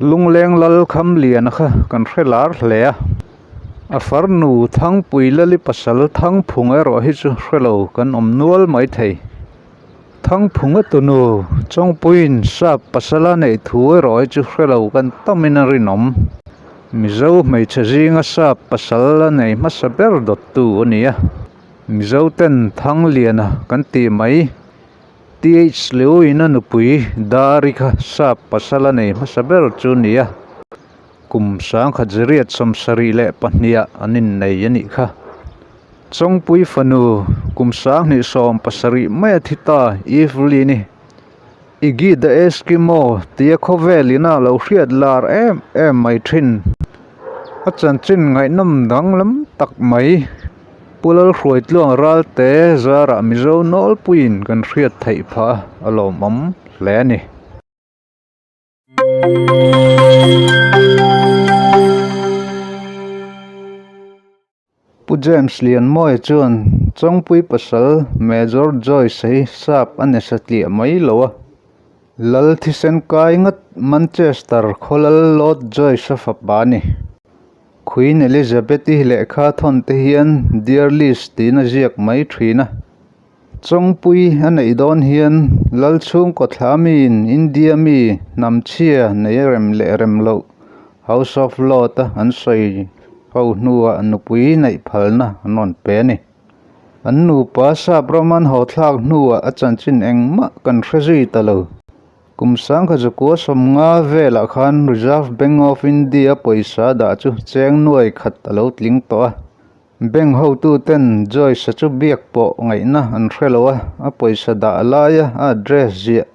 Lungleng lal Khamliana kha kan hre lar hle a, a farnu Thangpui Lali pasal Thangphung erawh hi chu hre lo kan awm nual mai thei. Thangphunga tunu Chawngpuiin sap pasala neih thu erawh hi chu hre lo kan tamin a rinawm. Mizo hmeichhe zinga sap pasal a nei hmasa ber dawttu a ni a, Mizo ten Thangliana kan tih mai. TH Lewin a nupui Dari kha sap pasal a nei hmasa ber chu ni a, kum 1972 ah an innei a nih kha. Chawngpui fanu kum 2017 mai a thi ta Evelyn-i Iggy the Eskimo tia khawvel ina lo hriat lar em em mai thin. A chanchin ngaihnawm danglam tak mai. Pu Lalhruaitluang Ralte zarah Mizo nawlpuiin kan hriat theih phah a lawmawm hle a ni. Pu James Lianmawia chuan Chawngpui pasal Major Joyce hi sap a ni satliah mai lo a, Lal thisen kai ngat Manchester khawlal Lord Joyce-a fapa a ni. Queen Elizabeth-i lehkha thawn te hian Dear Liz tiin a ziak mai thin a. Chawngpui a neih dawn hian Lal chhungkaw thla miin India mi hnam chhia nei a rem leh rem loh House of Lord a an sawi ho hnuah nupui neih phalna an rawn pe a ni. An nupa sap ram an haw thlak hnuah a chanchin engmah kan hre zui ta lo. Kum 1950 velah khan Reserve Bank of India pawisa dah chu cheng nuai khat a lo tling tawh a. Bank hotuten Joyce-a chu biak pawh ngaihna an hre lo a, a pawisa dah laia a address ziah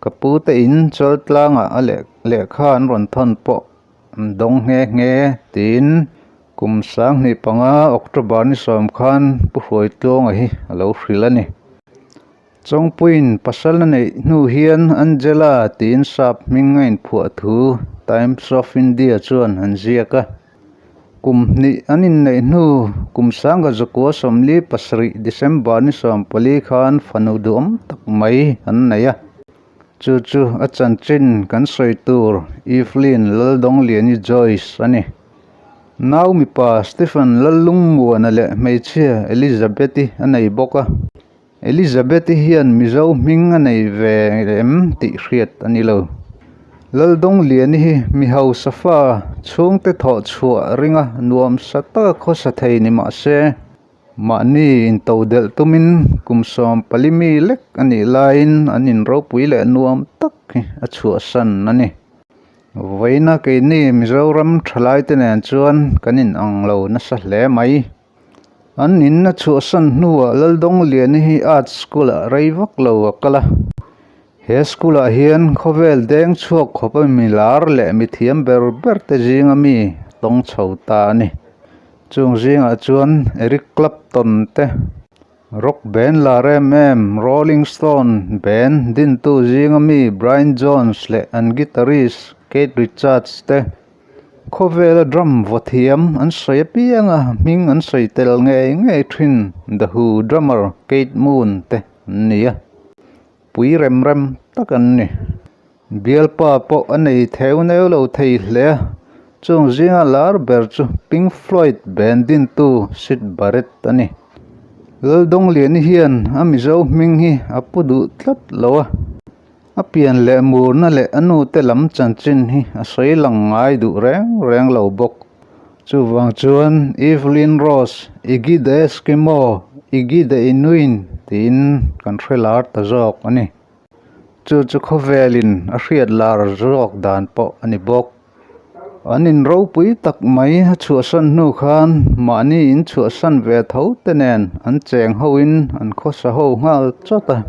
ka pute in Chaltlangah a lehkha an rawn thawn pawh an dawng nghe nghe tiin kum 2005 October ni sawm khan Pu Hruaitluanga hi a lo hrilh a ni. Chawngpuiin pasal a neih hnu hian Angela tiin sap hming a inphuah thu Times of India chuan an ziak a. Kum hnih an inneih hnu kum 1947 December ni 14 khan fanu duhawm tak mai an nei a. Chu chu a chanchin kan sawi tur Evelyn Laldawngliani Joyce a ni. Nau mipa Stephen Lallungmuana leh hmeichhia Elizabeth-i a nei bawk a. Elizabeth-i hian Mizo hming a nei ve em tih hriat a ni lo. Laldawngliani hi mi hausa fa chhungte thawh chhuah ringa nuamsa taka khawsa thei ni mah se, mahni intodelh tumin kum 14 mi lek a nih laiin an inropui leh nuam tak hi a chhuahsan a ni. Vawiina keini Mizoram thalaite nen chuan kan inang lo nasa hle mai. An in a chhuahsan hnuah Laldawngliani hi Art School ah rei vak lo a kal a. He school ah hian khawvel deng chhuak khawp a mi lar leh mi thiam ber ber te zinga mi tawng chho ta a ni. Chung zingah chuan Eric Clapton te, rock band lar em em Rolling Stone band dintu zinga mi Brian Jones leh an guitarist Keith Richards te, Khawvela drum vaw thiam an sawi apiang a, hming an sawi tel ngei ngei thin The Who drummer Keith Moon te an ni a, pui rem rem tak an ni. Bialpa pawh a nei theu neu lo thei hle a, chung zinga lar ber chu Pink Floyd band dintu Syd Barrett a ni. Laldawngliani hian a Mizo hming hi a pu duh tlat lo a. A pian leh murna leh a nute lam chanchin hi a sawi lang ngai duh reng reng lo bawk. Chuvang chuan Evelyn Rose, Iggy the Eskimo, Iggy the Inuit tiin kan hre lar ta zawk a ni. Chu chu khawvelin a hriat lar zawk dan pawh a ni bawk. An in ropui tak mai a chhuahsan hnu khan mahni in chhuahsan ve tho te nen an cheng hoin an khawsa ho nghal chawt a.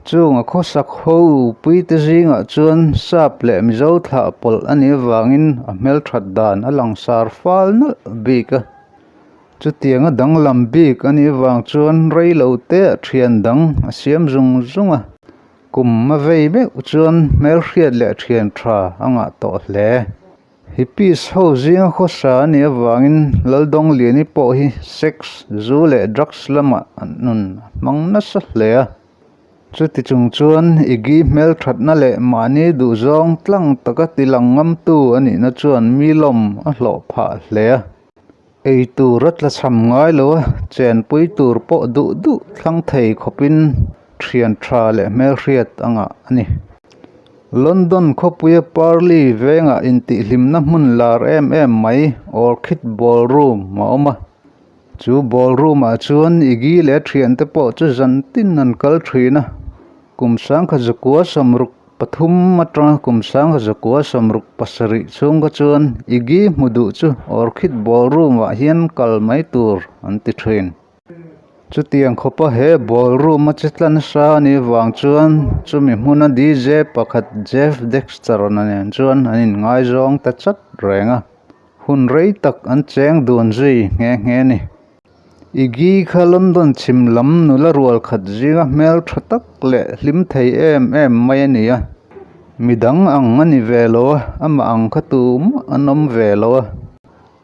Chung a khawsak ho puite zingah chuan sap leh Mizo thlah pawlh a nih avangin a hmelthat dan a langsar fal nalh bik a. Chutianga danglam bik a nih avang chuan rei lo te ah thian dang a siam zung zung a. Kum a vei meuh chuan hmelhriat leh thian tha a ngah tawh hle. Hippies ho zinga khawsa a nih avangin Laldawngliani pawh hi sex, zu leh drugs lamah an nun a hmang nasa hle a. Chuti chung chuan Iggy hmelthatna leh mahni duhzawng tlang taka tilang ngamtu a nihna chuan mi lawm a hlawh phah hle a. Ei tur a tlachham ngai lo a, chenpui tur pawh duh duh thlang thei khawpin thian tha leh hmelhriat a ngah a ni. London khawpuia Purley vengah intihhlimna hmun lar em em mai Orchid Ballroom a awm a. Chu ballroom-ah chuan Iggy leh a thiante pawh chu zan tin an kal thin a, kum sangkhat zakua sawmruk pathum atanga kum sangkhat zakua sawmruk pasarih chhung kha chuan Iggy hmu duh chu Orchid ballroom-ah hian kal mai tur an ti thin. Chutiang khawpa he ballroom a che tla nasa a nih vang chuan chumi hmuna DJ pakhat Jeff Dexter nen chuan an inngaizawng ta chat reng a. Hun rei tak an cheng dun zui nghe nghe a ni. Iggy kha London chhim lam nula rual khat zinga hmel tha tak leh hlim thei em em mai a ni a. Midang ang a ni ve lo a, amah ang kha tumah an awm ve lo a.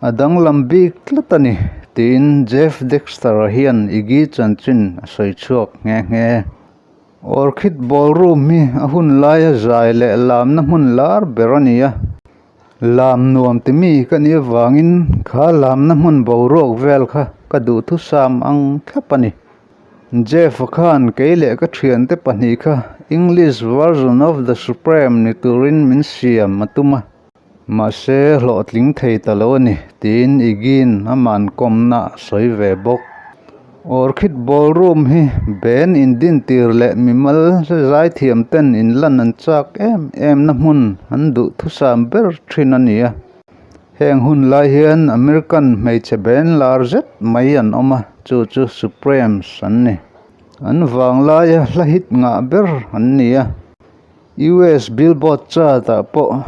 A danglam bik tlat a ni, tiin Jeff Dexter-a hian Iggy chanchin a sawi chhuak nghe nghe. Orchid Ballroom hi a hun laia zai leh lamna hmun lar ber a ni a. Lam nuam ti mi ka nih avangin kha lamna hmun boruak vel kha ka duhthusam ang thlap a ni. Jeff-a khan kei leh ka thiante pahnih kha English version of the Supreme ni turin min siam a tum a, mahse hlawhtling thei ta lo a ni tiin Iggy-in aman kawmna a sawi ve bawk. Orchid Ballroom hi band indintir leh mimal zaithiam ten inlan an chak em em na hmun an duh thusam ber thin a ni a. Heng hun lai hian American hmeichhe band lar zet mai an awm a, chu chu Supremes an ni. An vanglaia hla hit ngah ber an ni a. US Billboard chart ah pawh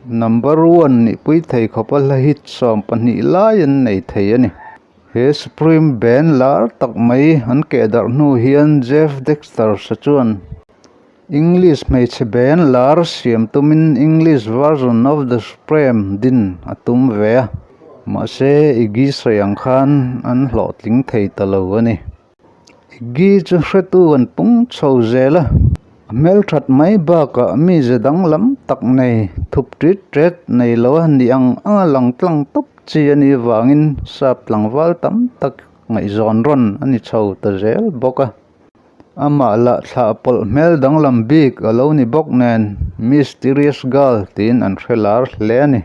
number one nihpui thei khawpa hla hit 12 lai an nei thei a ni. He Supreme band lar tak mai an keh darh hnu hian Jeff Dexter sa chuan English hmeichhe band lar siam tumin English version of the Supreme din a tum ve a, mahse Iggy sawi ang khan an hlawhtling thei ta lo a ni. Iggy chu hretu an pung chho zel a, a hmelthat mai bakah mize danglam tak nei thup tit tet nei lo a ni ang anga lang tlang tawp chi a nih vangin sap tlangval tam tak ngaihzawn rawn a ni chho ta zel bawk a. Amah lah thlah pawlh hmel danglam bik a lo ni bawk nen Mysterious Girl tiin an hre lar hle a ni.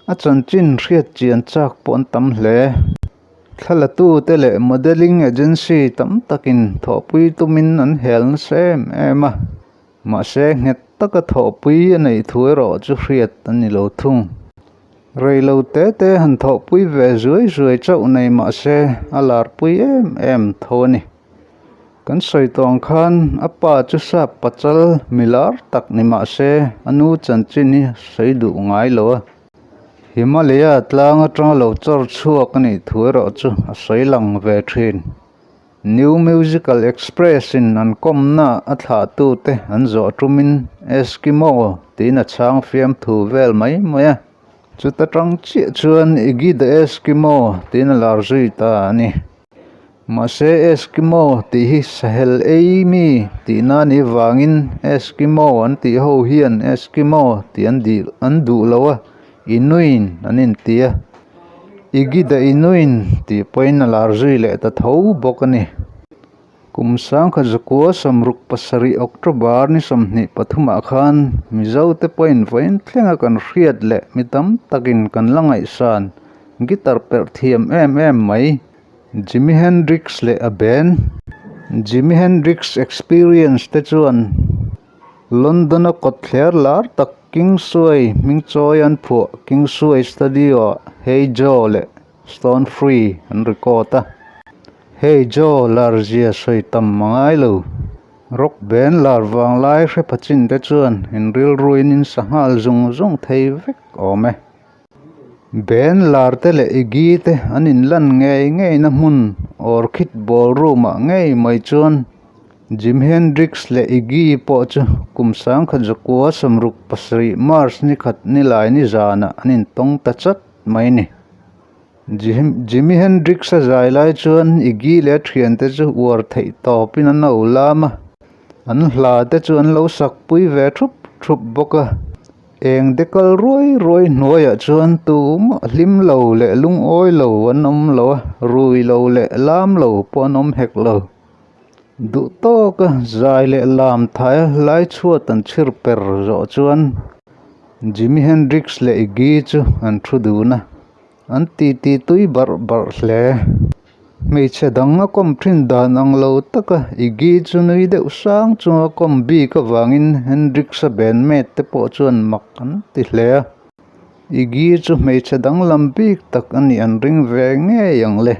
A chanchin hriat chian chak pawh an tam hle. Thlalatu te leh modelling agency tam takin thawhpui tumin an hel nasa em em a, mahse nghet taka thawhpui a neih thu erawh chu hriat a ni lo thung. Reilo te te han thawhpui ve zuai zuai chauh nei mahse a larpui em em tho a ni. Kan sawi tawh ang khan a pa chu sap pachal milar tak ni mahse a nu chanchin hi a sawi duh ngai lo a. Himalaya tlang atanga lo chawr chhuak a nih thu erawh chu a sawi lang ve thin. New Musical Express in an kawmna a thlahtute an zawh tumin Eskimo tiin a chhang fiam thu vel mai mai a, chuta tang chiah chuan Iggy the Eskimo tiin a lar zui ta a ni. Mahse Eskimo tih hi sahel ei mi tihna a nih vangin Eskimo an tih ho hian Eskimo tih an dih an duh lo a, Inuit an inti a, Iggy the Inuit tih pawhin a lar zui leh ta tho bawk a ni. Kum sangkhat zakua 67 October ni 23 ah khan Mizote pawhin vawiin thlenga kan hriat leh mi tam takin kan la ngaihsan guitar perh thiam em em mai. Jimi Hendrix leh a band Jimi Hendrix Experience te chuan London-a kawtthler lar tak Kingsway hming chawi an phuah Kingsway Studio-ah Hey Joe leh Stone Free an record a. Hey Joe lar zia sawi tam a ngai lo. Rock band lar vang lai hre pachin te chuan inrilruin in sa nghal zung zung thei vek awm e. Band lar te leh Iggy te an inlan ngei ngei na hmun Orchid Ballroom ah ngei mai chuan Jimi Hendrix leh Iggy pawh chu kum 1967 March ni khat nilai ni zanah an intawng ta chat mai a ni. Jimi Hendrix a zai lai chuan Iggy leh a thiante chu uar theih tawpin an lo lam a. An hla te chu an lo sak pui ve thup thup bawk a. Eng de kal ruai ruai hnuaiah chuan tumah hlim lo leh lungawi lo an awm lo a, rui lo leh lam lo pawh an awm hek lo. Duh tawka zai leh lam thaia lai chhuat an chhir per zawh chuan Jimi Hendrix leh Iggy chu an thu dun a, an titi tui barh barh hle. Hmeichhe dang a kawm thin dan ang lo taka Iggy chu nui deuh sang chunga kawm bik avangin Hendrix-a bandmate te pawh chuan mak an ti hle a. Iggy chu hmeichhe danglam bik tak a nih an ring ve ngei ang le.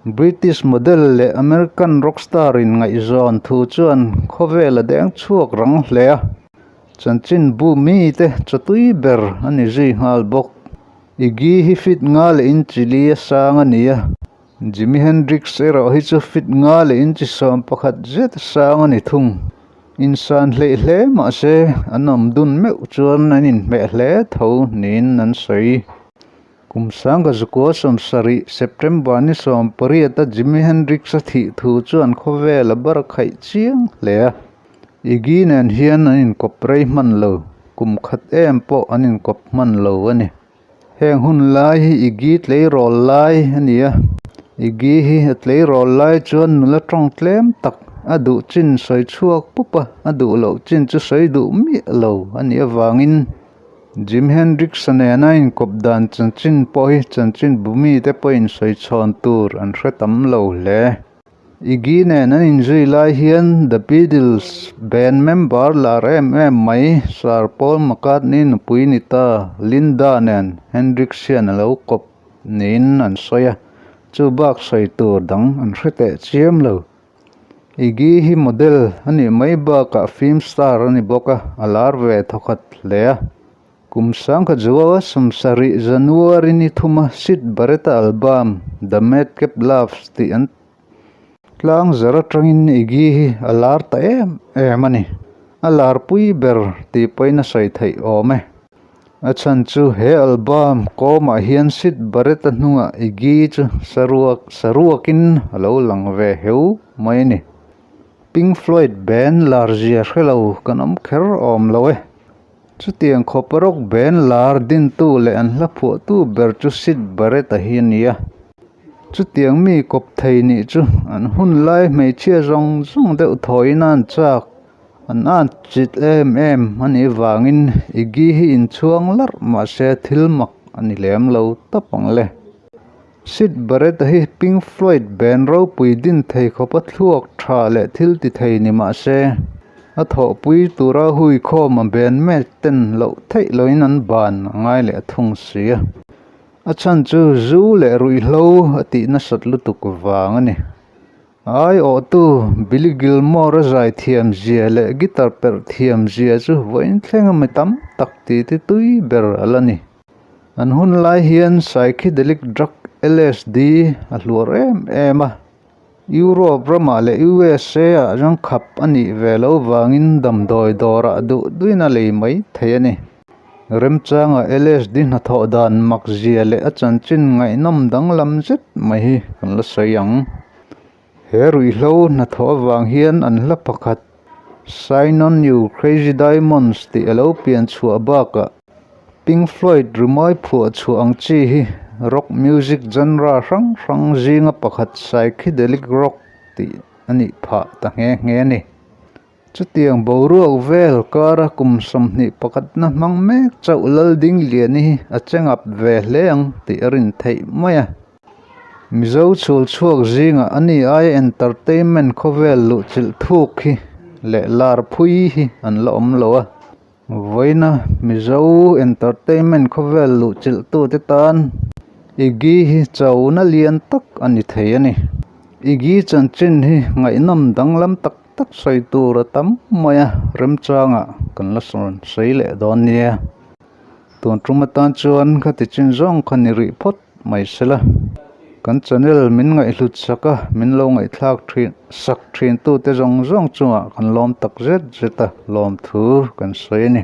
British model leh American rockstar in ngaihzawn thu chuan khawvel a deng chhuak rang hle a, chanchinbu mite chawtui ber a ni zui nghal bawk. Iggy hi fit nga leh inchi li a sang a ni a, Jimi Hendrix erawh hi chu fit nga leh inchi 11 zet a sang a ni thung. Insan hleih hle mahse an awm dun meuh chuan an inhmeh hle tho niin an sawi. Kum sangka zakua 70 September ni 18 a Jimi Hendrix a thih thu chuan khawvel a bar khaih chiang hle a. Iggy nen hian an inkawp rei hman lo, kum khat em pawh an inkawp hman lo a ni. Heng hun lai hi Iggy tleirawl lai a ni a, Iggy hi a tleirawl lai chuan nula tawng tlem tak a duh chin sawi chhuak pup a, a duh loh chin chu sawi duh miah lo a nih avangin Jim Hendrix-a nena inkawp dan chanchin pawh hi chanchin bumite pawhin sawi chhawn tur an hre tam lo hle. Iggy nen an inzui lai hian The Beatles band member lar em em mai Sir Paul McCartney nupui ni ta Linda nen Hendrix hian a lo kawp niin an sawi a, chu bak sawi tur dang an hre teh chiam lo. Iggy hi model a nih mai bakah film star a ni bawk a, a lar ve thawkhat hle a. Kum sangkhat zuaua 70 January ni thuma Syd Barrett-a album The Madcap Laughs tih an tlang zar atangin Iggy hi a lar ta em em a ni. A lar pui ber tih pawhin a sawi theih awm e. A chhan chu he album kawmah hian Syd Barrett-a hnungah Iggy chu saruak saruakin a lo lang ve heu mai a ni. Pink Floyd band lar zia hrelo kan awm kher awm lo e. Chutiang khawp rock band lar dintu leh an hla phuahtu ber chu Syd Barrett-a hi a ni a. Chutiang mi kawp thei nih chu an hun lai hmeichhia zawng zawng deuh thawiin a an chak, an an chit em em a nih vangin Iggy hi inchhuang larh mahse thil mak a ni lem lo tawp ang le. Syd Barrett-a hi Pink Floyd band ropui din thei khawpa thluak tha leh thil ti thei ni mah se, a thawhpui tura hui khawm a band mate ten loh theih loin an ban a ngai leh thung si a. A chhan chu zu leh ruihhlo a tih nasat lutuk vang a ni. A aiawhtu Billy Gilmour-a zai thiam zia leh guitar perh thiam zia chu vawiin thlenga mi tam tak titi tui ber a la ni. An hun lai hian psychedelic drug LSD a hluar em em a, Europe ramah leh USA ah chuan khap a nih ve loh vangin damdawi dawrah duh duhin a lei mai thei a ni. Remchanga LSD hnathawh dan mak zia leh a chanchin ngaihnawm danglam zet mai hi kan la sawi ang. He ruihhlo hnathawh avang hian an hla pakhat Shine On You Crazy Diamonds tih a lo pian chhuah bakah Pink Floyd rimawi phuah chhuah ang chi hi rock music genre hrang hrang zinga pakhat psychedelic rock tih a nih phah ta nghe nghe a ni. Chutiang boruak vel kara kum 21 na hmang mek chauh Laldingliani hi a che ngap ve hle ang tih a rin theih mai a. Mizo chhul chhuak zingah a ni aia entertainment khawvel luhchilh thuk hi leh lar phui hi an la awm lo a. Vawiina Mizo entertainment khawvel luhchilh tute tan Iggy hi chona lian tak a ni thei a ni. Iggy chanchin hi ngaihnawm danglam tak tak sawi tur a tam mai a, remchangah kan la sawn sawi leh dawn nia. Tun tum atan chuan khati chin zawng kha ni rih phawt mai sela, kan channel min ngaihhlut sak a, min lo ngaihthlak thin sak thin tute zawng zawng chungah kan lawm tak zet zet a, lawmthu kan sawi a ni.